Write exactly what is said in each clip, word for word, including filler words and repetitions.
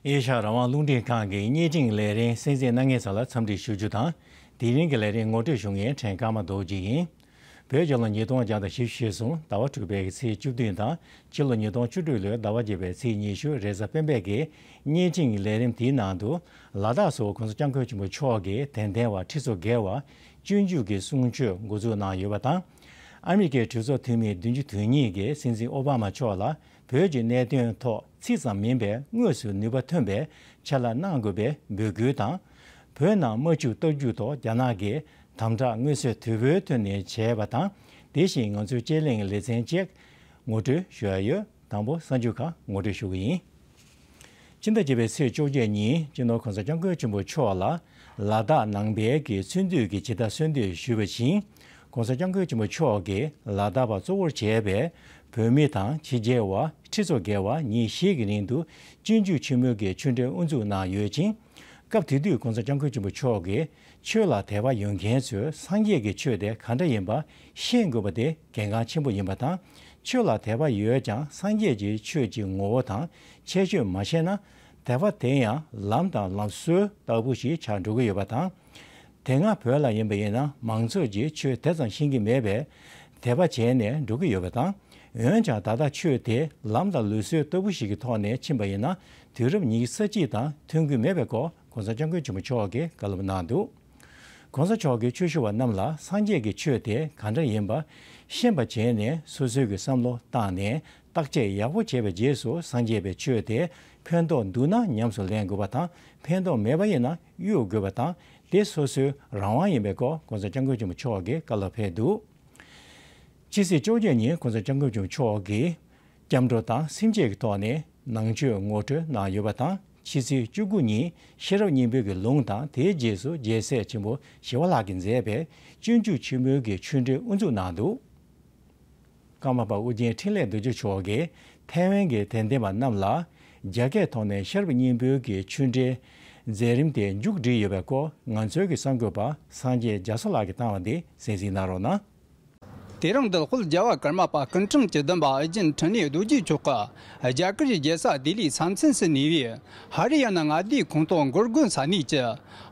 ཨེ་ཤ་ཡ་རང་དབང་རླུང་འཕྲིན་ཁང་གི་བརྙན་འཕྲིན་ལས་རིམ་གསན་གཟིགས་གནང་མཁན་ཚོ་ལ་འཚམས་འདྲི་ཞུ་རྒྱུ་དང་། དེ་རིང་གི་ལས་རིམ་ངོ་སྤྲོད་ཞུ་མཁན་ཕྲན་ཀརྨ་རྡོ་རྗེ་ཡིན། བོད་རྒྱལ་ལོ་ཉིས་སྟོང་བརྒྱ་དང་བཞི་བཅུ་ཞེ་གསུམ་ཟླ་བ་དྲུག་པའི་ཚེས་བཅུ་བདུན་དང་། ཕྱི་ལོ་ཉིས་སྟོང་བཅུ་དྲུག་ལོའི་ཟླ་བ་བརྒྱད་པའི་ཚེས་ཉི་ཤུ་རེས་གཟའ་སྤེན་པའི་གི་བརྙན་འཕྲིན་ལས་རིམ་དེའི་ནང་དུ། ལ་དྭགས་སུ་༸གོང་ས་༸སྐྱབས་མགོན་ཆེན་པོ་མཆོག་གི་དད་ལྡན་པ་ཁྲི་ཚོ་བརྒལ་བ་སྤྱོད་འཇུག་གི་གསུང་ཆོས་འགོ་འཛུགས་གནང་ཡོད་པ་དང་། ཨ་མི་རི་ཀའི་གྲོས་ཚོགས་འཐུས་མི་བདུན་ཅུ་དོན་གཉིས་ཀྱིས་སྲིད་འཛིན་ཨོ་བྷ་མ་མཆོག་ལ་བོད་ཀྱི་གནད་དོན་ཐོག་ཚིག་ཙམ་མིན་པའི་དངོས་སུ་ནུས་པ་ཐོན་པའི་ཕྱག་ལས་གནང་དགོས་པའི་འབོད་སྐུལ་དང་། བོད་ནང་དམག་འཁྲུག་སྟབས་འགྱུར་ཐོག་རྒྱ་ནག་གིས་དམ་དྲག་མངོན་གསལ་དོད་པོའི་ཐོག་ནས་བྱས་པ་དང་། དེ་བཞིན་ང་ཚོའི་དཔྱད་གླེང་ལེ་ཚན་བཅས་ངོ་སྤྲོད་ཞུ་ཡ་ཡོད། དང་པོ་གསར་འགྱུར་ཁག་ངོ་སྤྲོད་ཞུ་གི་ཡིན། ཕྱི་ཟླ་བརྒྱད་པའི་ཚེས་བཅོ་བརྒྱད་ཉིན་སྤྱི་ནོར་༸གོང་ས་༸སྐྱབས་མགོན་ཆེན་པོ་མཆོག་ལ་ལ་དྭགས་ནང་པའི་གི་ཚུན་སྡོད་ཀྱི་ཇི་ལྟར་གསོལ་འདེབས་ཞུས་པ་བཞིན། ༸གོང་ས་༸སྐྱབས་མགོན་ཆེན་པོ་མཆོག་གིས་ལ་དྭགས་པ་གཙོ་བོར་བྱས་པའི་བོད་མི་དང་ཕྱི་རྒྱལ་བ་ཁྲི་ཚོ་བརྒལ་བ་ཉིན་བཞི་གི་རིང་དུ་སྤྱོད་འཇུག་ཆེན་མོའི་གི་ཆོས་འབྲེལ་དབུ་འཛུགས་གནང་ཡོད་ཅིང་། སྐབས་དེ་དུས་༸གོང་ས་༸སྐྱབས་མགོན་ཆེན་པོ་མཆོག་གིས་ཆོས་ལ་དད་པ་ཡོད་མཁན་ཚོས་སངས་རྒྱས་ཀྱི་ཆོས་དེ་ག་འདྲ་ཡིན་པ་ཤེས་དགོས་པ་དེ་གལ་འགངས་ཆེན་པོ་ཡིན་པ་དང་། ཆོས་ལ་དད་པ་ཡོད་ཀྱང་སངས་རྒྱས་ཀྱི་ཆོས་ཀྱི་ངོ་བོ་དང་ཁྱད་ཆོས་མ་ཤེས་ན། དད་པ་དེ་ཡང་ལམ་དང་ལམ་སྲོལ་ལྟ་བུ་ཞིག་ཆགས་འགྲོ་གི་ཡོད་པ་དང་། དེ་སྔ་བོད་ལ་ཡིན་པ་ཡིན་ན་མང་ཚོགས་ཀྱིས་ཆོས་དེ་ཙམ་ཤེས་ཀྱི་མེད་པས་དད་པ་བྱས་ནས་འགྲོ་གི་ཡོད་པ་དང་། འོན་ཀྱང་ད་ལྟ་ཆོས་དེ་ལམ་དང་ལུགས་སྲོལ་ལྟ་བུ་ཞིག་གི་ཐོག་ནས་ཕྱིན་པ་ཡིན་ན། དུས་རབས་ཉི་ཤུ་རྩ་གཅིག་དང་མཐུན་གྱི་མེད་པའི་སྐོར་༸གོང་ས་༸སྐྱབས་མགོན་ཆེན་པོ་མཆོག་གིས་བཀའ་སློབ་གནང་འདུག ༸གོང་ས་མཆོག་གིས་ཆོས་ཞུ་བ་རྣམས་ལ་སངས་རྒྱས་ཀྱི་ཆོས་དེ་ག་འདྲ་ཡིན་པ་ཤེས་པ་བྱས་ནས། སོ་སོའི་གི་བསམ་བློ་བཏང་ནས་བརྟག་དཔྱད་ཡག་པོ་བྱས་པའི་རྗེས་སུ་སངས་རྒྱས་པའི་ཆོས་དེ་ཕན་ཐོགས་འདུག་ན་ཉམས་སུ་ལེན་དགོས་པ་དང་། ཕན་ཐོགས་མེད་པ་ཡིན་ན་གཡུག་དགོས་པ་དང་། དེ་སོ་སོའི་རང་དབང་ཡིན་པའི་སྐོར་༸གོང་ས་༸སྐྱབས་མགོན་ཆེན་པོ་མཆོག་གིས་བཀའ་སློབ་ཕེབས་འདུག་ཕྱི་ཚེས་བཅོ་བརྒྱད་ཉིན་༸གོང་ས་༸སྐྱབས་མགོན་ཆེན་པོ་མཆོག་གིས་སྐྱབས་འགྲོ་དང་སེམས་བསྐྱེད་ཀྱི་ཐོག་ནས་ནང་ཆོས་ངོ་སྤྲོད་གནང་ཡོད་པ་དང་། ཕྱི་ཚེས་བཅུ་དགུ་ཉིན་ཤེས་རབ་སྙིང་པོའི་གི་ལུང་དང་། དེའི་རྗེས་སུ་རྒྱལ་སྲས་ཆེན་པོ་ཞི་བ་ལྷ་གིས་མཛད་པའི་སྤྱོད་འཇུག་ཆེན་མོའི་གི་ཆོས་འབྲེལ་དབུ་འཛུགས་གནང་འདུག་ཀརྨ་པ་ཨོ་རྒྱན་འཕྲིན་ལས་རྡོ་རྗེ་མཆོག་གིས་ཐའེ་ཝན་གྱི་དད་ལྡན་པ་རྣམས་ལ་རྒྱ་སྐད་ཐོག་ནས་ཤེས་རབ་སྙིང་པོའི་གི་ཆོས་འབྲེལ་མཛད་རིམ་དེ་མཇུག་བསྒྲིལ་ཡོད་པའི་སྐོར་ང་ཚོའི་གི་གསར་འགོད་པ་སངས་རྒྱས་རྒྱ་མཚོ་ལགས་ཀྱིས་བཏང་བ་འདི་གསན་གཟིགས་གནང་རོགས་གནང་། དེ་རིང་འདིར་དཔལ་རྒྱལ་བ་ཀརྨ་པ་སྐུ་ཕྲེང་བཅུ་བདུན་པ་ཨོ་རྒྱན་འཕྲིན་ལས་རྡོ་རྗེ་མཆོག་གིས་རྒྱ་གར་གྱི་རྒྱལ་ས་ལྡི་ལིའི་ས་མཚམས་སུ་གནས་པའི་ཧ་རི་ཡ་ན་མངའ་སྡེའི་ཁོངས་གཏོགས་མགོ་དགོན་ས་གནས་ཀྱི་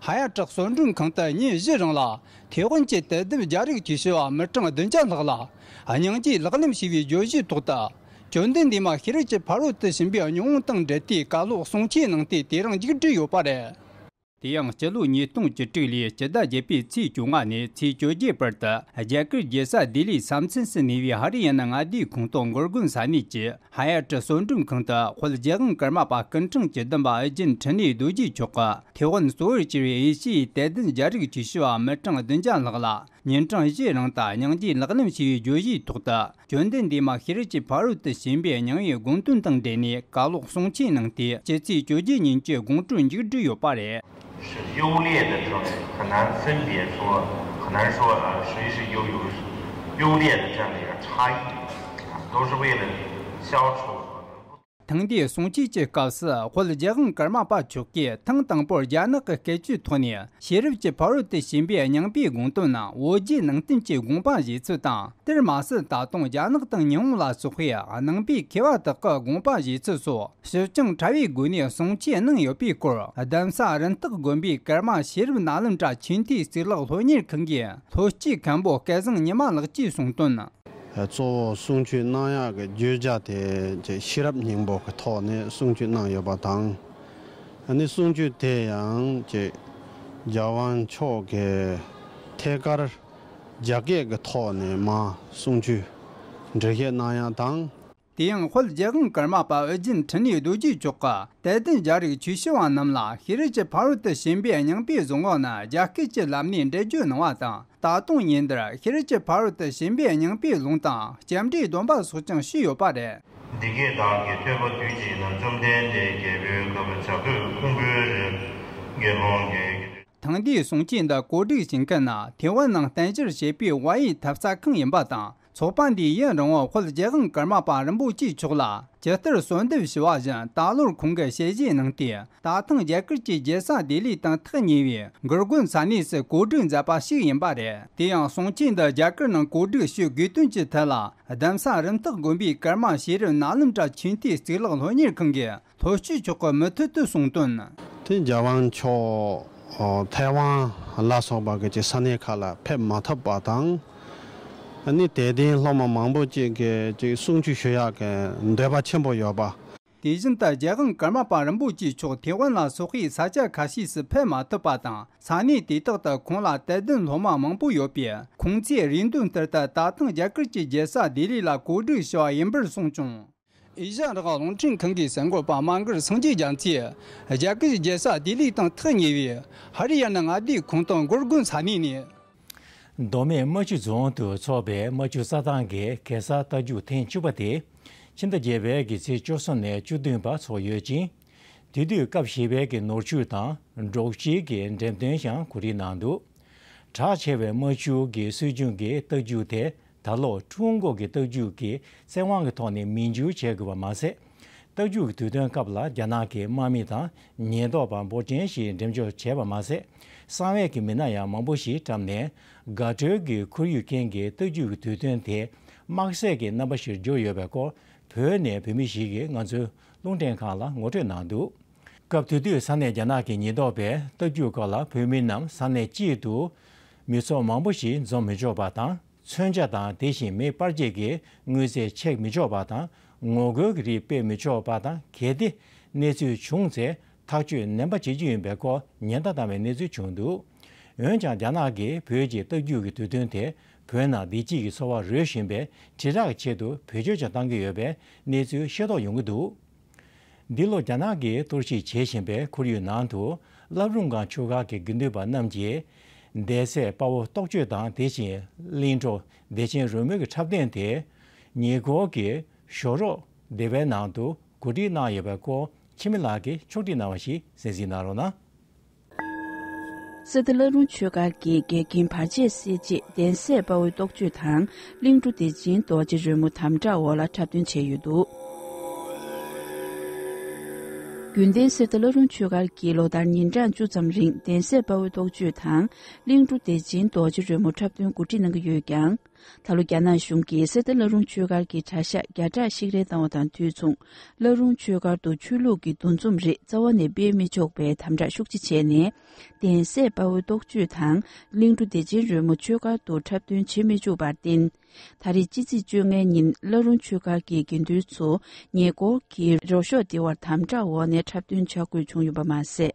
ཧ་ཡ་ཏྲག་གསོལ་མགྲོན་ཁང་དུ་ཉིན་བཞི་རིང་ལ་ཐེ་ཝན་གྱི་དད་ལྡན་རྒྱ་རིགས་ཆོས་ཞུ་བ་མི་གྲངས་བདུན་བརྒྱ་ལྷག་ལ་སྙིང་རྗེའི་ལག་ལེན་ཞུས་པའི་བརྗོད་གཞིའི་ཐོག་ཏུ། བཅོམ་ལྡན་འདས་མ་ཤེས་རབ་ཀྱི་ཕ་རོལ་ཏུ་ཕྱིན་པའི་སྙིང་པོ་དང་འབྲེལ་ཏེ་བཀའ་སློབ་གསུང་ཆོས་གནང་སྟེ་དེ་རིང་མཇུག་བསྒྲིལ་ཡོད་པ་རེད། དེ་ཡང་སྤྱི་ལོ་ཉིས་སྟོང་བཅུ་དྲུག་ལོའི་སྤྱི་ཟླ་བརྒྱད་པའི་ཚེས་བཅོ་ལྔ་ནས་ཚེས་བཅོ་བརྒྱད་བར་དུ་རྒྱ་གར་རྒྱལ་ས་ལྡི་ལིའི་ས་མཚམས་སུ་གནས་པའི་ཧ་རི་ཡ་ན་མངའ་སྡེའི་ཁོངས་གཏོགས་མགོ་དགོན་ས་གནས་ཀྱི་ཧ་ཡ་ཏྲི་གསོལ་མགྲོན་ཁང་དུ་དཔལ་རྒྱལ་དབང་ཀརྨ་པ་སྐུ་ཕྲེང་བཅུ་བདུན་པ་ཨོ་རྒྱན་འཕྲིན་ལས་རྡོ་རྗེ་མཆོག་གིས་ཐེ་ཝན་གཙོ་བོར་གྱུར་བའི་ཨེ་ཤི་ཡའི་དད་ལྡན་རྒྱ་རིགས་ཆོས་ཞུ་བ་མི་གྲངས་བདུན་བརྒྱ་ལྷག་ལ་ཉིན་གྲངས་བཞིའི་རིང་དུ་སྙིང་རྗེའི་ལག་ལེན་ཞུས་པའི་བརྗོད་གཞིའི་ཐོག་ཏུ། བཅོམ་ལྡན་འདས་མ་ཤེས་རབ་ཀྱི་ཕ་རོལ་ཏུ་ཕྱིན་པའི་སྙིང་པོའི་དགོངས་དོན་དང་འབྲེལ་ནས་བཀའ་སློབ་གསུང་ཆོས་གནང་སྟེ་སྤྱི་ཚེས་བཅོ་བརྒྱད་ཉིན་གྱི་དགོང་དྲོར་མཇུག་བསྒྲིལ་ཡོད་པ་རེད། 是优劣的政治，很难分别说，很难说，呃，谁是优，有优劣的这样的一个差异，啊，都是为了消除 ཐེངས་འདིའི་གསུང་ཆོས་ཀྱི་སྐབས་སུ་དཔལ་རྒྱལ་དབང་ཀརྨ་པ་མཆོག་གིས་ཐེངས་དང་པོར་རྒྱ་ནག་གི་སྐད་ཆའི་ཐོག་ནས་ཤེས་རབ་ཀྱི་ཕ་རོལ་ཏུ་ཕྱིན་པའི་སྙིང་པོའི་དགོངས་དོན་ནམ་བོད་རྒྱའི་ནང་བསྟན་གྱི་དགོངས་པ་བཞེས་ཚུལ་དང་། དེར་མ་ཟད་ད་དུང་རྒྱ་ནག་དང་ཉི་ཧོང་ལ་སོགས་པའི་ནང་པའི་མཁས་པ་དག་གི་དགོངས་པ་བཞེས་ཚུལ་སོགས་ཞིབ་ཅིང་ཕྲ་བའི་སྒོ་ནས་གསུང་ཆོས་གནང་ཡོད་པའི་སྐོར། གདན་ས་རིན་སྟེགས་དགོན་པའི་ཀརྨ་ཤེས་རབ་ནཱ་ལེནྡྲ་ཆོས་མཐའི་གཙུག་ལག་སློབ་གཉེར་ཁང་གི་སློབ་སྤྱི་མཁན་པོ་སྐལ་བཟང་ཉི་མ་ལགས་ཀྱིས་གསུངས་དོན། གཙོ་བོ་གསུང་ཆོས་གནང་ཡག་གི་བརྗོད་བྱ་དེ་ཅིག་ཤེས་རབ་སྙིང་པོ་གི་ཐོག་ནས་གསུང་ཆོས་གནང་ཡོད་པ་དང་། ཨ་ནི་གསུང་ཆོས་དེ་ཡང་ཅིག་རྒྱལ་དབང་མཆོག་གིས་ཐད་ཀར་རྒྱ་སྐད་ཀྱི་ཐོག་ནས་མར་གསུང་ཆོས་འགྲེལ་བཤད་གནང་ཡག་དང་། དེ་ཡང་དཔལ་རྒྱལ་དབང་ཀརྨ་པ་ཨོ་རྒྱན་འཕྲིན་ལས་རྡོ་རྗེ་མཆོག་གིས་དད་ལྡན་རྒྱ་རིགས་ཆོས་ཞུ་བ་རྣམས་ལ་ཤེས་རབ་ཀྱི་ཕ་རོལ་ཏུ་ཕྱིན་པའི་སྙིང་པོའི་གཟུངས་སྔགས་ནི་རྒྱ་སྐད་ཀྱི་ལམ་ནས་འགྲེལ་བརྗོད་གནང་བ་དང་། ད་དུང་ཉིན་འདིར་ཤེས་རབ་ཀྱི་ཕ་རོལ་ཏུ་ཕྱིན་པའི་སྙིང་པོའི་ལུང་དང་སྐྱབས་འགྲོའི་སྡོམ་པ་སོགས་ཀྱང་ཞུས་ཡོད་པ་རེད། འདི་སྐད་བདག་གིས་ཐོས་པ་དུས་གཅིག་ན། བཅོམ་ལྡན་འདས་རྒྱལ་པོའི་ཁབ་བྱ་རྒོད་ཀྱི་ཕུང་པོའི་རི་དགེ་སློང་གི། ཐེངས་འདིའི་གསུང་ཆོས་འདི་གོ་སྒྲིག་བྱེད་མཁན་ནི་ཐེ་ཝན་ནང་རྟེན་གཞིར་བྱས་པའི་ཝ་ཡི་ཐབ་ས་ཁང་ཡིན་པ་དང་། ཚོགས་པ་འདིའི་ཡུན་རིང་བོར་དཔལ་རྒྱལ་དབང་ཀརྨ་པ་རིན་པོ་ཆེ་མཆོག་ལ་ཇི་ལྟར་གསོལ་འདེབས་ཞུ་བ་བཞིན། ད་ལོར་ཁོང་གིས་ཞལ་བཞེས་གནང་སྟེ། ད་ཐེངས་རྒྱ་གར་གྱི་རྒྱལ་ས་ལྡི་ལི་དང་ཐག་ཉེ་བའི་གུར་དགོན་ས་གནས་སུ་གོ་སྒྲིག་མཛད་པ་ཞིག་ཡིན་པ་རེད། དེ་ཡང་གསུང་ཆོས་འདི་རྒྱ་གར་ནང་གོ་སྒྲིག་ཞུ་དགོས་དོན་གྱི་ཐད་ལ། གདན་ས་རིམ་ཐག་དགོན་པའི་ཀརྨ་ཤེས་རབ་ནཱ་ལེནྡྲ་ཆོས་མཐའི་གཙུག་ལག་སློབ་གཉེར་ཁང་གི་ལྷོ་སྤྱི་ཕྱོགས་ཀྱི་མུ་མཐུད་དུ་གསུངས་དོན། དེ་རྒྱལ་དབང་མཆོག་ཨོ་ཐའེ་ཝན་ལ་སོགས་པ་གི་ཅིག་ས་གནས་ཁག་ལ་ཕེབས་མ་ཐུབ་པ་དང་། ཨ་ནི་དད་ལྡན་སློབ་མ་མང་པོ་ཅིག་གིས་ཅིག་གསུང་ཆོས་ཞུ་ཡག་གི་འདོད་པ་ཆེན་པོ་ཡོད་པ། དེ་བཞིན་དུ་རྒྱལ་དབང་ཀརྨ་པ་རིན་པོ་ཆེ་མཆོག་ཐའེ་ཝན་ལ་སོགས་པའི་ས་ཆ་ཁ་ཤས་སུ་ཕེབས་མ་ཐུབ་པ་དང་། ས་གནས་དེ་དག་ཏུ་ཁོང་ལ་དད་ལྡན་སློབ་མ་མང་པོ་ཡོད་པས། ཁོང་ཚོས་རེ་འདུན་ལྟར་དུ་ད་ཐེངས་རྒྱ་གར་གྱི་རྒྱལ་ས་ལྡི་ལི་ལ་གོ་སྒྲིག་ཞུ་བ་ཡིན་པར་གསུངས་བྱུང་། ཨེ་ཤ་ཡ་རང་དབང་རླུང་འཕྲིན་ཁང་གི་གསར་འགོད་པ་དམངས་སྒར་སངས་རྒྱས་རྒྱ་མཚོས། རྒྱ་གར་གྱི་རྒྱལ་ས་ལྡི་ལི་དང་ཐག་ཉེ་བའི་ཧ་རི་ཡ་ན་མངའ་སྡེའི་ཁོངས་གཏོགས་གུར་དགོན་ས་གནས་ནས། མདོ་སྨད་རྨ་ཆུ་རྫོང་དུ་འཚོགས་པའི་རྨ་ཆུ་རྩྭ་ཐང་གི་གེ་སར་རྟ་རྒྱུག་ཐེངས་བཅུ་པ་དེ་ཕྱི་ཟླ་བརྒྱད་པའི་གི་ཚེས་བཅུ་གསུམ་ནས་བཅུ་བདུན་བར་འཚོགས་ཡོད་ཅིང་། དེ་དུས་སྐབས་བཞི་པའི་གི་ནོར་ཕྱུགས་དང་འབྲོག་སྤྱིའི་གི་འགྲེམས་སྟོན་ཡང་གོ་སྒྲིག་གནང་འདུག་གྲགས་ཆེ་བའི་རྨ་ཆུ་གི་སྲོལ་རྒྱུན་གྱི་རྟ་རྒྱུག་དེ། ད་ལོ་ཀྲུང་གོ་གི་རྟ་རྒྱུག་གི་ཚེ་དབང་གི་ཐོག་ནས་མིང་བསྒྱུར་བྱེད་དགོས་པ་མ་ཟད། རྟ་རྒྱུག་གི་དུས་སྟོན་སྐབས་ལ་རྒྱ་ནག་གི་དམག་མི་དང་ཉེན་རྟོག་པ་འབོར་ཆེན་ཞིག་འགྲེམས་འཇོག་བྱས་པ་མ་ཟད། གསང་བའི་གི་མི་སྣ་ཡང་མང་པོ་ཞིག་བཀྲམ་ནས། དགའ་སྤྲོའི་གི་ཁོར་ཡུག་རྐྱེན་གྱིས་རྟ་རྒྱུག་གི་དུས་སྟོན་དེ་དམག་བསད་ཀྱི་རྣམ་པ་ཞིག་གྱུར་ཡོད་པའི་སྐོར། བོད་ནས་བོད་མི་ཞིག་གིས་ང་ཚོའི་རླུང་འཕྲིན་ཁང་ལ་ངོ་སྤྲོད་གནང་འདུག་སྐབས་དེ་དུས་ས་གནས་རྒྱ་ནག་གི་ཉེན་རྟོག་པས་རྟ་རྒྱུག་སྐོར་ལ་བོད་མི་རྣམས་ས་གནས་གཅིག་ཏུ་མི་ཚོགས་མང་པོ་ཞིག་འཛོམས་མི་ཆོག་པ་དང་། མཚོན་ཆ་དང་དེ་བཞིན་མེ་སྤར་བྱེད་ཀྱི་དངོས་རྫས་ཆེད་མི་ཆོག་པ་དང་། ངོ་རྒོལ་གྱི་རིགས་སྤེལ་མི་ཆོག་པ་དང་། གལ་ཏེ་གནས་ཚུལ་བྱུང་ཚེ་ཐག་གཅོད་ནན་པ་བྱེད་རྒྱུ་ཡིན་པའི་སྐོར་ཉེན་བརྡ་བཏང་བའི་གནས་ཚུལ་བྱུང་འདུག་འོན་ཀྱང་རྒྱ་ནག་གིས་བོད་ཀྱི་རྟ་རྒྱུག་གི་དུས་སྟོན་དེ་བོད་ནང་བདེ་སྐྱིད་ཀྱི་འཚོ་བ་རོལ་བཞིན་པའི་དྲིལ་བསྒྲགས་ཆེད་དུ་བེད་སྤྱོད་ཀྱང་གཏང་གི་ཡོད་པའི་གནས་ཚུལ་ཤེས་རྟོགས་ཡོང་གི་འདུག་འདི་ལོ་རྒྱ་ནག་གིས་གཏོར་བཤིག་བྱེད་བཞིན་པའི་ཁོར་ཡུག་ནང་དུ་བླ་བྲང་སྒང་ཆོས་སྒར་གྱི་དགེ་འདུན་པ་རྣམས་ཀྱིས་གདན་སའི་དཔའ་བོ་རྟོགས་བརྗོད་དང་། དེ་བཞིན་གླིང་བྲོ་བདེ་ཆེན་རོལ་མོ་གི་འཁྲབ་སྟོན་དེ་ཉེ་འཁོར་གྱི་ཞོ་རོགས་སྡེ་བའི་ནང་དུ་གོ་སྒྲིག་གནང་ཡོད་པའི་སྐོར། འཆི་མེད་ལགས་ཀྱིས་ཕྱོགས་སྒྲིག་གནང་བ་ཞིག་གསན་གཟིགས་གནང་རོགས་གནང་། གསེར་རྟ་བླ་རུང་ཆོས་སྒར་གྱི་འགལ་རྐྱེན་བར་ཆད་སེལ་ཆེད་གདན་སའི་དཔའ་བོའི་རྟོགས་བརྗོད་དང་། གླིང་བྲོ་བདེ་ཆེན་རྡོ་རྗེ་རོལ་མོ་དམ་དྲག་འོག་ལ་འཁྲབ་སྟོན་བྱས་ཡོད་འདུག་རྒྱུན་ལྡན་གསེར་རྟ་བླ་རུང་ཆོས་སྒར་གྱིས་ལོ་ལྟར་ཉིན་གྲངས་བཅུ་ཙམ་རིང་གདན་སའི་དཔའ་བོའི་རྟོགས་བརྗོད་དང་། གླིང་བྲོ་བདེ་ཆེན་རྡོ་རྗེ་རོལ་མོ་འཁྲབ་སྟོན་གོ་སྒྲིག་གནང་གི་ཡོད་ཀྱང་། ད་ལོ་རྒྱ་ནག་གཞུང་གིས་གསེར་རྟ་བླ་རུང་ཆོས་སྒར་གྱི་གྲྭ་ཤག་བརྒྱ་ཕྲག་བཤིག་རལ་བཏང་བ་དང་དུས་མཚུངས། བླ་རུང་ཆོས་སྒར་དུ་ཆོས་ལུགས་ཀྱི་འདུ་འཛོམས་རིགས་རྩ་བ་ནས་སྤེལ་མི་ཆོག་པའི་དམ་དྲག་ཤུགས་ཆེ་བྱས་ནས། གདན་སའི་དཔའ་བོའི་རྟོགས་བརྗོད་དང་། གླིང་བྲོ་བདེ་ཆེན་རོལ་མོ་ཆོས་སྒར་དུ་འཁྲབ་སྟོན་བྱེད་མི་བཅུག་པར་བརྟེན། ད་རེས་སྤྱི་ཚེས་བཅོ་ལྔའི་ཉིན་བླ་རུང་ཆོས་སྒར་གྱི་དགེ་འདུན་ཚོ་ཉེ་འཁོར་གྱི་རོ་ཤོག་སྡེ་བར་དམ་དྲག་འོག་ནས་འཁྲབ་སྟོན་བྱ་དགོས་བྱུང་ཡོད་པ་མ་ཟད།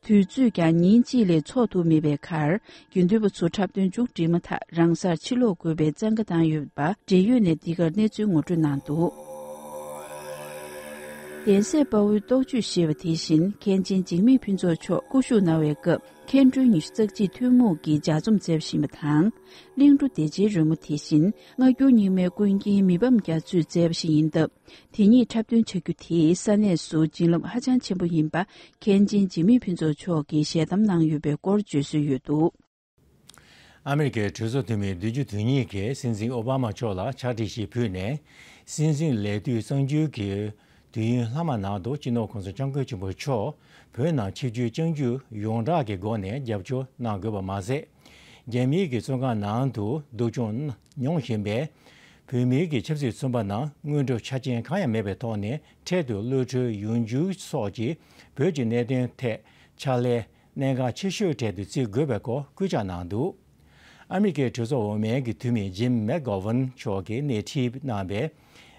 དུས་ཚོད་ཀྱང་ཉིན་གཅིག་ལས་འཚོགས་ཐུབ་མེད་པའི་ཁར། དགེ་འདུན་པ་ཚོ་འཁྲབ་སྟོན་མཇུག་སྒྲིལ་མ་ཐག་རང་སར་ཕྱིར་ལོག་དགོས་པའི་བཙན་བཀའ་བཏང་ཡོད་པ་འབྲེལ་ཡོད་ནས་འདི་གར་གནས་ཚུལ་ངོ་སྤྲོད་གནང་འདུག་གདན་སའི་དཔའ་བོའི་རྟོགས་བརྗོད་ཞེས་པ་དེ་བཞིན་མཁན་ཆེན་འཇིགས་མེད་ཕུན་ཚོགས་མཆོག་སྐུ་བཞུགས་གནང་བའི་སྐབས་མཁན་སྤྲུལ་ཉི་ཤུ་རྩ་གཅིག་ཐུན་མོང་གི་ལྗགས་རྩོམ་མཛད་བཞིན་པ་དང་། གླིང་བྲོ་བདེ་ཆེན་རོལ་མོ་དེ་བཞིན་སྔ་འགྱུར་རྙིང་མའི་ཀུན་མཁྱེན་མི་ཕམ་རྒྱ་མཚོས་མཛད་པ་ཞིག་ཡིན་སྟབས། དེ་ཉིད་འཁྲབ་སྟོན་བྱ་རྒྱུ་དེས་ས་གནས་སུ་བྱིན་རླབས་ཧ་ཅང་ཆེན་པོ་ཡིན་པ་མཁན་ཆེན་འཇིགས་མེད་ཕུན་ཚོགས་མཆོག་གིས་ཞལ་གདམས་གནང་ཡོད་པའི་སྐོར་བརྗོད་སྲོལ་ཡོད་འདུག་ཨ་མེ་རི་ཁའི་གྲོས་ཚོགས་འཐུས་མི་བདུན་ཅུ་དོན་གཉིས་ཀྱིས་སྲིད་འཛིན་ཨོ་བྷ་མ་མཆོག་ལ་ཕྱག་བྲིས་ཤིག་ཕུལ་ནས། སྲིད་འཛིན་ལས་དུས་གཙང་འགྱུར་གྱི་དུས་ཡུན་ལྷག་མ་ནང་དུ་སྤྱི་ནོར་༸གོང་ས་༸སྐྱབས་མགོན་ཆེན་པོ་མཆོག་བོད་ནང་ཆིབས་བསྒྱུར་བསྐྱང་རྒྱུར་ཡོངས་གྲགས་ཀྱི་སྒོ་ནས་རྒྱབ་སྐྱོར་གནང་དགོས་པ་མ་ཟད། རྒྱ་མིའི་གི་བཙོན་ཁང་ནང་དུ་སྡུག་སྦྱོང་མྱོང་བཞིན་པའི་བོད་མིའི་གི་ཆབ་སྲིད་བཙོན་པ་རྣམས་དངོས་འབྲེལ་ཆ་རྐྱེན་གང་ཡང་མེད་པའི་ཐོག་ནས་འཕྲལ་དུ་གློད་གྲོལ་ཡོང་རྒྱུ་སོགས་ཀྱི་བོད་ཀྱི་གནད་དོན་ཐད་ཕྱག་ལས་གནད་འགག་ཆེ་ཤོས་གྲས་དུ་བརྩི་དགོས་པའི་སྐོར་སྐུལ་ལྕག་གནང་འདུག་ཨ་མེ་རི་ཁའི་གྲོས་ཚོགས་འོག་མའི་གི་འཐུས་མི་ཇིམ་མེག་གྷོ་ཝན་མཆོག་གིས་སྣེ་ཁྲིད་གནང་བའི་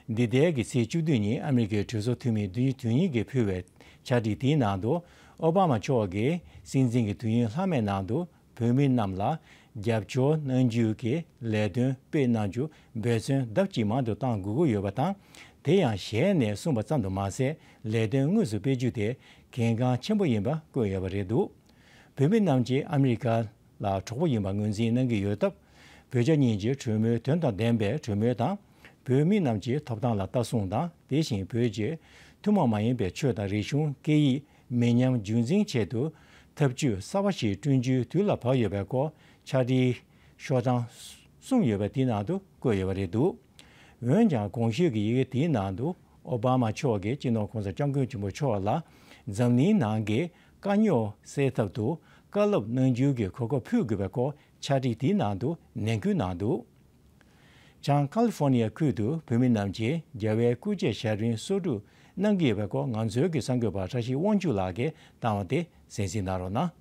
འདི་ཟླའི་གི་ཚེས་བཅུ་བདུན་ཉིན་ཨ་མེ་རི་ཁའི་གྲོས་ཚོགས་འཐུས་མི་བདུན་ཅུ་དོན་གཉིས་ཀྱིས་ཕུལ་བའི་ཕྱག་བྲིས་དེའི་ནང་དུ། ཨོ་བྷ་མ་མཆོག་གིས་སྲིད་འཛིན་གྱི་དུས་ཡུན་ལྷག་མའི་ནང་དུ་བོད་མི་རྣམས་ལ་རྒྱབ་སྐྱོར་གནང་རྒྱུ་གི་ལས་དོན་སྤེལ་གནང་རྒྱུ་འབད་བརྩོན་ལྡབ་གཅིག་མང་དུ་གཏང་དགོས་ཀྱི་ཡོད་པ་དང་། དེ་ཡང་ཞལ་ནས་གསུངས་པ་ཙམ་དུ་མ་ཟད། ལས་དོན་དངོས་སུ་སྤེལ་རྒྱུ་དེ་གལ་འགངས་ཆེན་པོ་ཡིན་པ་བཀོད་ཡོད་པ་རེད་འདུག་བོད་མི་རྣམས་ཀྱིས་ཨ་མི་རི་ཀ་ལ་གྲོགས་པོ་ཡིན་པ་ངོས་འཛིན་གནང་གི་ཡོད་སྟབས། བོད་རྒྱ་གཉིས་ཀྱི་གྲོས་མོལ་དོན་དང་ལྡན་པའི་གྲོས་མོལ་དང་། བོད་མི་རྣམས་ཀྱི་ཐོབ་ཐང་ལ་ལྟ་སྲུང་དང་། དེ་བཞིན་བོད་ཀྱི་ཐུན་མོང་མ་ཡིན་པའི་ཆོས་དང་རིག་གཞུང་སྐད་ཡིག་མི་ཉམས་རྒྱུན་འཛིན་ཆེད་དུ་ཐབས་ཇུས་གསར་བ་ཞིག་བསྐྲུན་རྒྱུའི་དུས་ལ་བབ་ཡོད་པའི་སྐོར་ཕྱག་བྲིས་ཤོག་གྲངས་ གསུངས་ཡོད་པ་དེའི་ནང་དུ་བཀོད་ཡོད་པ་རེད་འདུག་འོན་ཀྱང་གོང་ཞུས་ཀྱི་ཡི་གེ་དེའི་ནང་དུ་ཨོ་བྷ་མ་མཆོག་གིས་སྤྱི་ནོར་གོང་ས་སྐྱབས་མགོན་ཆེན་པོ་མཆོག་ལ་འཛམ་གླིང་ནང་གི་དཀའ་རྙོག་སེལ་ཐབས་དུ་བཀའ་སློབ་གནང་རྒྱུའི་གོ་སྐབས་ཕུལ་དགོས་པའི་སྐོར་ཕྱག་བྲིས་དེའི་ནང་དུ་ནན་སྐུལ་གནང་འདུག་བྱང་ཀ་ལི་ཧྥོ་ནི་ཡ་ཁུལ་དུ་བོད་མི་རྣམས་ཀྱིས་རྒྱལ་བའི་སྐུ་ཕྱག་ཞབས་རིམ་གསོག་སྒྲུབ་གནང་གི་ཡོད་པའི་སྐོར་ང་ཚོའི་གསར་འགོད་པ་བཀྲ་ཤིས་དབང་ཕྱུག་ལགས་ཀྱིས་བཏང་བ་དེ་གསན་གཟིགས་གནང་རོགས་གནང་།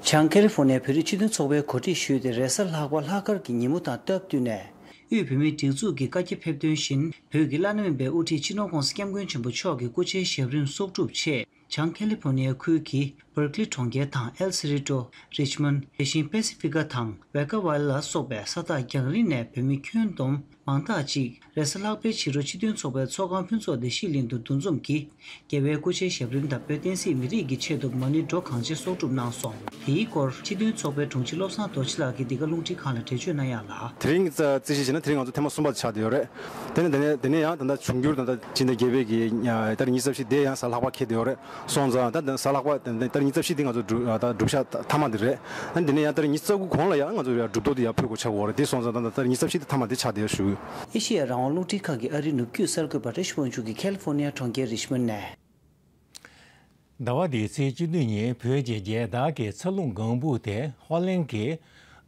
བྱང་ཀ་ལི་ཧྥོ་ནི་ཡའི་བོད་རིགས་སྤྱི་མཐུན་ཚོགས་པས་གོ་སྒྲིག་ཞུས་ཏེ། རེས་གཟའ་ལྷག་པ་ལྷག་དཀར་གྱི་ཉིན་མོ་དང་སྟབས་བསྟུན་ནས། དབུས་བོད་མིའི་སྒྲིག་འཛུགས་ཀྱི་བཀའ་རྒྱ་ཕེབས་དོན་བཞིན། བོད་ཀྱི་བླ་ན་མེད་པའི་དབུ་ཁྲིད་སྤྱི་ནོར་ྋགོང་ས་ྋསྐྱབས་མགོན་ཆེན་པོ་མཆོག་གི་སྐུ་ཕྱྭའི་ཞབས་རིམ་གསོག་སྒྲུབ་ཆེད། བྱང་ཀ་ལི་ཧྥོ་ནི་ཡ་ཁུལ་གྱི་བར་ཀི་ལི་གྲོང་ཁྱེར་དང་ཨེལ་སི་རི་ཏོ། རིཆ་མོན། དེ་བཞིན་པེ་སི་ཕི་ཀ་དང་ཝེ་ཀ་ཝལ་ལ་སོགས་པའི་ས་ཐག་རྒྱང་རིང་ནས་བོད་མི་ཁྱོན་བསྡོམས་མང་དག་ཅིག་རེས་གཟའ་ལྷག་པའི་ཕྱི་དྲོ་སྤྱི་མཐུན་ཚོགས་པའི་ཚོགས་ཁང་ཕུན་ཚོགས་བདེ་སྐྱིད་གླིང་དུ་འདུ་འཛོམས་ཀྱིས། རྒྱལ་བའི་སྐུ་ཕྱྭའི་ཞབས་རིམ་དང་བོད་བསྟན་སྲིད་མི་རིགས་ཀྱི་ཆེད་དུ་མ་ཎི་སྒྲོག་གང་ཆེ་གསོག་སྒྲུབ་གནང་སོང་། དེའི་སྐོར་སྤྱི་མཐུན་ཚོགས་པའི་དྲུང་ཆེ་བློ་བཟང་རྡོ་རྗེ་ལགས་ཀྱིས་འདི་ག་རླུང་འཕྲིན་ཁང་ལ་འགྲེལ་བརྗོད་གནང་ཡག་ལ། དེ་རིང་རྩིས་གཞི་བྱས་ན་དེ་རིང་ང་ཚོ་ཐེངས་མ་གསུམ་པ་ཆགས་བསྡད་ཡོད་རེད། དེ་ནས་དེ་ནས་དེ་ནས་ཡང་ད་ལྟ་འབྱུང་འགྱུར་ད་ལྟ་སྤྱི་ཟླ་བརྒྱད་པའི་གི་ད་རེས་ཉི་ཤུ་རྩ་བཞི་དེ་ཡང་གཟའ་ལྷག་པ་འཁེལ་བསྡད་ཡོད་རེད། སོང་ཙང་ད་ལྟ་གཟའ་ལྷག་པ་ད་ད་རེས་ཉི་ཤུ་རྩ་བཞི་དེ་ང་ཚོ་སྒྲུབ་ད་སྒྲུབ་ཞག་མཐའ་མ་དེ་རེད། ཨ་ནི་དེ་ནས་ཡང་ད་རེས་ཉི་ཤུ་རྩ་དགུ་གོང་ལ་ཡང་ང་ཚོ་ཡང་སྒྲུབ་ཐོ་དེ་ཡང་ཕུལ་དགོས་ཆགས་ཀྱི་ཡོད་རེད། དེ་སོང་ཙང་ད་ད་ད་རེས་ཉི་ཤུ་རྩ་བཞི་དེ་མཐའ་མ་དེ་ཆགས་བསྡད་ཡོད་ཞུ། ཨེ་ཤེ་ཡ་རང་དབང་རླུང་འཕྲིན་ཁང་གི་ཨ་རིའི་ནུབ་རྒྱུད་གསར་འགོད་པ་བཀྲ་ཤིས་དབང་ཕྱུག་གིས་ཁ་ལི་ཧྥོ་ནི་ཡ་གྲོང་ཁྱེར་རིཆ་མོན་ནས། ཟླ་བ་འདིའི་ཚེས་བཅུ་བདུན་ཉིན་བོད་ཀྱི་རྒྱལ་དར་གྱི་འཚར་ལོངས་ལྒང་བུ་དེ་ཧོ་ལན་གྱི་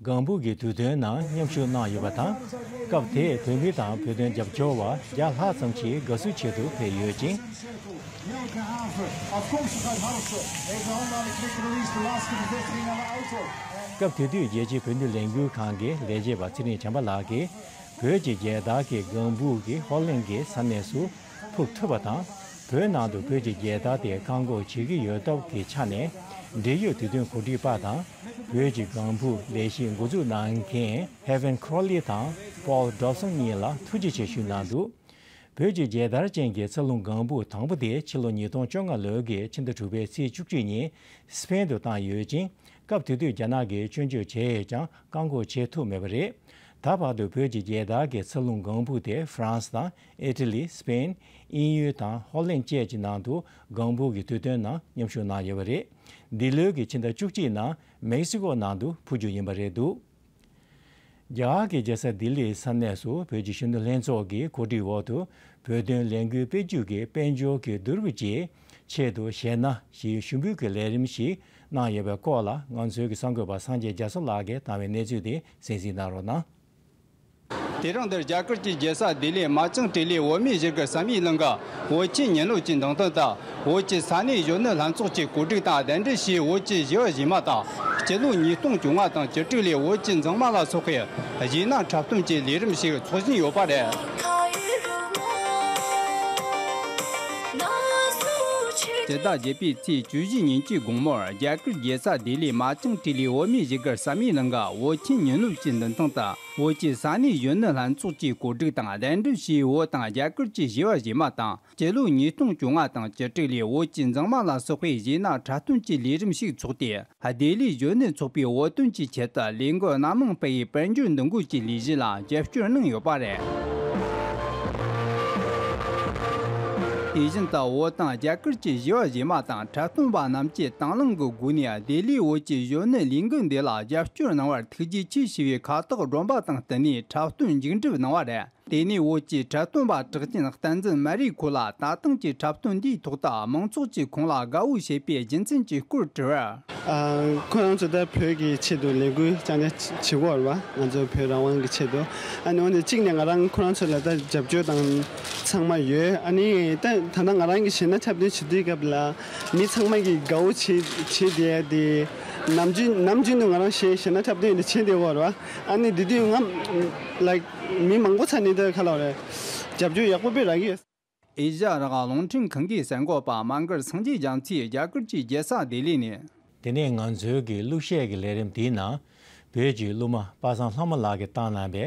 ལྒང་བུ་གི་དུས་སྟོན་ནང་མཉམ་ཞུགས་གནང་ཡོད་པ་དང་། སྐབས་དེར་བོད་མི་དང་བོད་དོན་རྒྱབ་སྐྱོར་བ་བརྒྱ་ལྷག་ཙམ་ཞིག་དགའ་བསུ་ཆེད་དུ་ཕེབས་ཡོད་ཅིང་། སྐབས་དེ་དུས་རྒྱལ་སྤྱིའི་བོད་དོན་ལས་འགུལ་ཁང་གི་ལས་བྱེད་པ་ཚེ་རིང་བྱམས་པ་ལགས་ཀྱིས། བོད་ཀྱི་རྒྱལ་དར་གྱི་ལྒང་བུ་གིས་ཧོ་ལན་གྱི་ས་གནས་སུ་ཕུབ་ཐུབ་པ་དང་། བོད་ནང་དུ་བོད་ཀྱི་རྒྱལ་དར་དེ་བཀག་འགོག་བྱེད་ཀྱི་ཡོད་སྟབས་ཀྱི་ཆ་ནས། འབྲེལ་ཡོད་དུས་སྟོན་གོ་སྒྲིག་པ་དང་། བོད་ཀྱི་ལྒང་བུ་ལས་གཞི་འགོ་འཛུགས་གནང་མཁན་Heaven Crowley་དང་Paul Dobson་གཉིས་ལ་ཐུགས་རྗེ་ཆེ་ཞུས་གནང་འདུག་བོད་ཀྱི་རྒྱལ་དར་ཅན་གྱི་འཚར་ལོངས་ལྒང་བུ་དང་པོ་དེ་ཕྱི་ལོ་ཉིས་སྟོང་བཅོ་ལྔ་ལོའི་ཕྱི་ཟླ་དྲུག་པའི་ཚེས་བཅུ་གཅིག་ཉིན་སི་པེན་དུ་བཏང་ཡོད་ཅིང་། སྐབས་དེ་དུས་རྒྱ་ནག་གིས་སྐྱོན་བརྗོད་བྱས་ཡོད་ཀྱང་བཀག་འགོག་བྱེད་ཐུབ་མེད་པ་རེད། ད་བར་དུ་བོད་ཀྱི་རྒྱལ་དར་གྱི་འཚར་ལོངས་ལྒང་བུ་དེ་ཧྥ་རན་སི་དང་ཨི་ཊ་ལི། སི་པེན། དབྱིན་ཡུལ་དང་ཧོ་ལན་བཅས་ཀྱི་ནང་དུ་ལྒང་བུ་གི་དུས་སྟོན་ནང་མཉམ་ཞུགས་གནང་ཡོད་པ་རེད། འདི་ལོའི་ཕྱི་ཟླ་བཅུ་གཅིག་ནང་མེག་སི་ཀོ་ནང་དུ་ཕུལ་རྒྱུ་ཡིན་པ་རེད་འདུག་རྒྱ་གར་གྱི་རྒྱལ་ས་ལྡི་ལིའི་ས་གནས་སུ་བོད་ཀྱི་གཞོན་ནུ་ལྷན་ཚོགས་ཀྱི་གོ་སྒྲིག་འོག་ཏུ་བོད་དོན་ལས་འགུལ་སྤེལ་རྒྱུ་གི་དཔལ་འབྱོར་གྱི་བསྡུ་རུབ་ཀྱི་ཆེད་དུ་གཞས་སྣ་ཞེས་ཞུ་འབུལ་གྱི་ལས་རིམ་ཞིག་གནང་ཡོད་པའི་སྐོར་ལ་ང་ཚོའི་གསར་འགོད་པ་སངས་རྒྱས་རྒྱ་མཚོ་ལགས་ཀྱིས་བཏང་བའི་གནས་ཚུལ་དེ་གསན་གཟིགས་གནང་རོགས་གནང་། དེ་རིང་འདིར་རྒྱ་གར་གྱི་རྒྱལ་ས་ལྡི་ལིའི་མཱ་ཅང་ཏི་ལིའི་བོད་མིའི་གཞིས་སྒར་བསམ་ཡས་གླིང་གི་བོད་ཆས་ཉིན་སློབ་ཀྱི་འདུ་ཁང་དུ། བོད་ཀྱི་ས་གནས་གཞོན་ནུ་ལྷན་ཚོགས་ཀྱི་གོ་སྒྲིག་དང་གདན་འདྲེན་ཞུས། བོད་ཀྱི་གཞས་པ་གཞས་མ་དང་། སྤྱི་ལོ་ཉིས་སྟོང་བཅོ་ལྔ་དང་བཅུ་དྲུག་ལོའི་བོད་ཀྱི་མཛངས་མ་ལ་སོགས་པའི་གཞས་སྣ་འཁྲབ་སྟོན་གྱི་ལས་རིམ་ཞིག་འཚོགས་བཞིན་ཡོད་པ་རེད། སྤྱི་ཟླ་བརྒྱད་པའི་ཚེས་བཅུ་བཞི་ཉིན་གྱི་དགོང་མོར། རྒྱ་གར་རྒྱལ་ས་ལྡི་ལིའི་མཱ་ཅང་ཏི་ལིའི་བོད་མིའི་གཞིས་སྒར་བསམ་ཡས་གླིང་གི་བོད་ཆས་ཉིན་སློབ་ཀྱི་འདུ་ཁང་དུ། བོད་ཀྱི་ས་གནས་གཞོན་ནུ་ལྷན་ཚོགས་ཀྱི་གོ་སྒྲིག་དང་གདན་འདྲེན་ཞུས། བོད་དང་རྒྱ་གར་གྱི་གཞས་པ་གཞས་མ་དང་། སྤྱི་ལོ་ཉིས་སྟོང་བཅོ་ལྔ་དང་བཅུ་དྲུག་ལོའི་བོད་ཀྱི་མཛངས་མ་ལ་སོགས་པའི་གཞས་སྣ་འཁྲབ་སྟོན་གྱི་ལས་རིམ་ཞིག་འཚོགས་ཏེ། ལྡི་ལིའི་གཞོན་ནུ་ཚོགས་པའི་བོད་དོན་གྱི་ཆེད་དུ་ལས་འགུལ་སྣ་མང་སྤེལ་བའི་དཔལ་འབྱོར་འདུ་འགོད་ཀྱི་ལས་གཞི་ལ་རྒྱབ་སྐྱོར་གནང་ཡོད་པ་རེད། དེ་བཞིན་དུ་བོད་དང་རྒྱ་གར་གྱི་གཞས་པ་གཞས་མ་དང་འཁྲབ་སྟོན་པ་རྣམས་ཀྱིས་དང་བླངས་ཀྱི་སྒོ་ནས་ལྡི་ལིའི་བོད་ཀྱི་གཞོན་ནུ་ལས་འགུལ་འདི་ལ་རྒྱབ་སྐྱོར་གནང་བར་ཐུགས་རྗེ་ཆེ་ཞུ་བའི་ཁ་བཏགས་སྒྲོམ་པ་དང་བསྟུན་ནས་འཁྲབ་སྟོན་མཇུག་འགྲིལ་གནང་བ་རེད། དེ་ནས་བོད་ཀྱི་འཁྲབ་སྟོན་པ་གྲགས་ཅན་བསྟན་འཛིན་སྨན་རིའི་ཁོ་ལ་ད་ཐེངས་ཀྱི་འཁྲབ་སྟོན་འདིའི་ཐོག་ཏུ་མང་ཚོགས་ཀྱིས་ཁོང་ལ་དགའ་བོ་བྱེད་པའི་རྒྱུ་མཚན་གྱི་སྐོར་དྲི་བར། ཨ། ཁོ་རང་ཚོ་ད་བོད་ཀྱི་ཆེད་དུ་ལས་འགུལ་རྐྱང་རྐྱང་བྱེད་ཀྱི་ཡོད་རེད་པ། ང་ཚོ་བོད་རང་དབང་གི་ཆེད་དུ། ཨ་ནི་འོན་ཏེ་གཅིག་ནས་ང་རང་ཁོ་རང་ཚོ་ལ་ད་རྒྱབ་སྐྱོར་དང་ཚང་མ་ཡོད། ཨ་ནི་ད་ད་ལྟ་ང་རང་གི་གཞས་སྣ་འཁྲབ་སྟོན་བྱེད་དུས་སྐབས་ལ་མི་ཚང་མ་གིས་དགའ་བོ་བྱེད་བྱེད་བསྡད་དེ། ནམ་རྒྱུན་ནམ་རྒྱུན་དུ་ང་རང་གཞས་གཞས་སྣ་འཁྲབ་སྟོན་དེ་བྱེད་བསྡད་ཡོད་རེད་པ། ཨ་ནི་དེ་དུས་ང་like མི་མང་པོ་ཚ་ནི་ད་ག་ལ་རེད། རྒྱབ་སྐྱོར་ཡག་པོ་དཔེ་རག་གི་ཡོད། ཨེ་ཤ་ཡ་རང་དབང་རླུང་འཕྲིན་ཁང་གི་གསར་འགོད་པ་མ་མགར་སངས་རྒྱས་རྒྱ་མཚོས་རྒྱ་གར་གྱི་རྒྱལ་ས་ལྡི་ལི་ནས། དེ་ནས་ང་ཚོའི་གི་གླུ་གཞས་ཀྱི་ལས་རིམ་དེའི་ནང་བོད་ཀྱི་གླུ་མ་པ་སངས་ལྷ་མོ་ལགས་ཀྱིས་བཏང་གནང་པའི་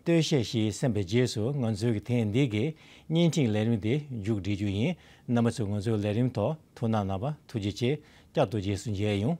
སྟོད་གཞས་ཤིག་གསན་པའི་རྗེས་སུ་ང་ཚོའི་གི་ཐེངས་འདི་གི་བརྙན་འཕྲིན་ལས་རིམ་དེ་མཇུག་སྒྲིལ་རྒྱུ་ཡིན། རྣམ་པ་ཚོས་ང་ཚོའི་ལས་རིམ་ཐོག་ཐུགས་སྣང་གནང་བར་ཐུགས་རྗེ་ཆེ། བསྐྱར་དུ་རྗེས་སུ་མཇལ་ཡོང་།